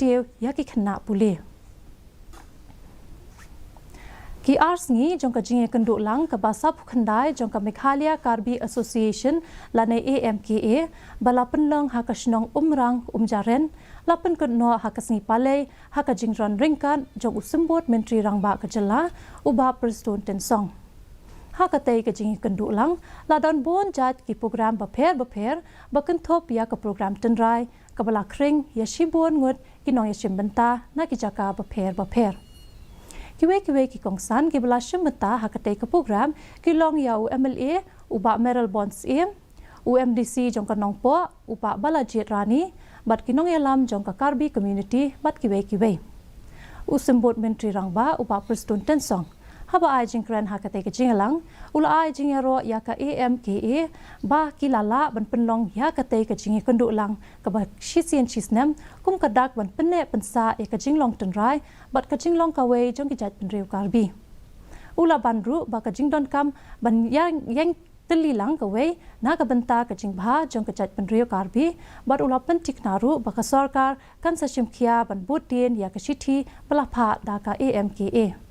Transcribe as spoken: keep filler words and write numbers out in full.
tiew ïa ki khynnah pule. Ki ar sngi jong ka jingïakynduh lang kaba saphew khyndai jong ka Meghalaya Karbi Association lane A M K A ba la pynlong ha ka shnong Umrang Umjaren la pynkut noh ha ka sngi Palei ha ka jingrung ryngkat jong u Symbud Myntri Rangbah ka jylla u Bah Prestone Tynsong. Ha katei ka jingïakynduh lang la don bun jait ki program bapher bapher ba kynthup ïa ka program tynrai kaba la khring ïa shibun ngut ki nongïashim bynta na ki jaka bapher bapher. Kiwei kiwei ki kongsan kiba la shim bynta ha katei ka program ki long ïa u M L A u Bah Mayralborn Syiem, u M D C jong ka Nongpoh u Bah Balajied Rani, bad ki nongïalam jong ka Karbi community bad kiwei kiwei. U Symbud Myntri Rangbah u Bah Prestone Tynsong haba ai jingkren ha katei ka jingïalang u la ai jingïaroh ïa ka A M K A ba ki la lah ban pynlong ïa katei ka jingïakynduh lang kaba shisien shisnem kum ka dak ban pynneh pynsah ïa ka jinglong tynrai bad ka jinglong kawei jong ki jaitbynriew Karbi. U la ban ruh ba ka jingdonkam ban ïeng, ïeng tylli lang kawei na ka bynta ka jingbha jong ka jaitbynriew Karbi bad u la pynthikna ruh ba ka sorkar kan sa shim khia ban bud dien ïa ka shithi ba la phah da ka A M K A.